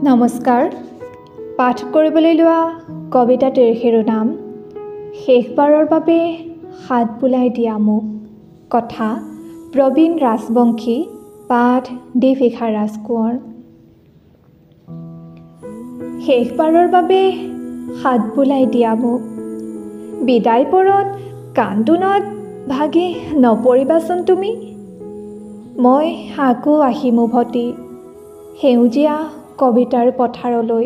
নমস্কাৰ। পাঠ কৰিবলৈ লোৱা কবিতাটিৰ শিৰোনাম শেষবাৰৰ বাবে হাত বুলাই দিয়া মোক। কথা প্ৰবীণ ৰাজবংশী, পাঠ দীপশিখা ৰাজকোঁৱৰ। শেষবাৰৰ বাবে হাত বুলাই দিয়া মোক, বিদায় পৰত কান্দোনত ভাগি নপৰিবাচোন তুমি। মই আকৌ আহিম উভতি সেউজীয়া কবিতাৰ পথাৰলৈ।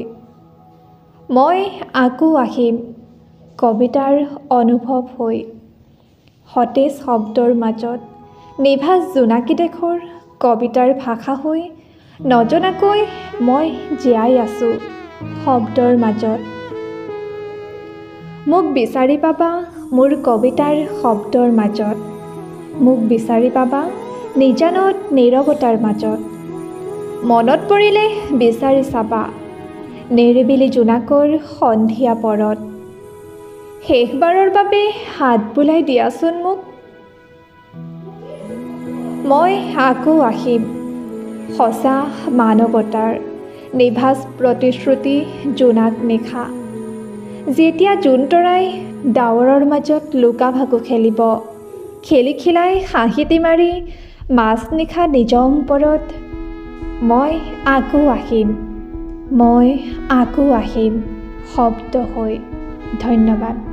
মই আকৌ আহিম কবিতাৰ অনুভৱ হৈ, সতেজ শব্দৰ মাজত নিভাঁজ জোনাকী দেশৰ কবিতাৰ ভাষা হৈ। নজনাকৈ মই জীয়াই আছোঁ শব্দৰ মাজত। মোক বিচাৰি পাবা মোৰ কবিতাৰ শব্দৰ মাজত, মোক বিচাৰি পাবা নিজানত নীৰৱতাৰ মাজত। মনত পৰিলে বিচাৰি চাবা নিৰিবিলি জোনাকৰ সন্ধিয়া পৰত। শেষবাৰৰ বাবে হাত বুলাই দিয়াচোন মোক। মই আকৌ আহিম সঁচা মানৱতাৰ নিভাঁজ প্ৰতিশ্ৰুতি জোনাক নিশা, যেতিয়া জোনতৰাই ডাৱৰৰ মাজত লুকা ভাকু খেলিব, খেলি খিলাই হাঁহিটি মাৰি মাজনিশা নিজম পৰত। মই আকৌ আহিম, মই আকৌ আহিম শব্দ হৈ। ধন্যবাদ।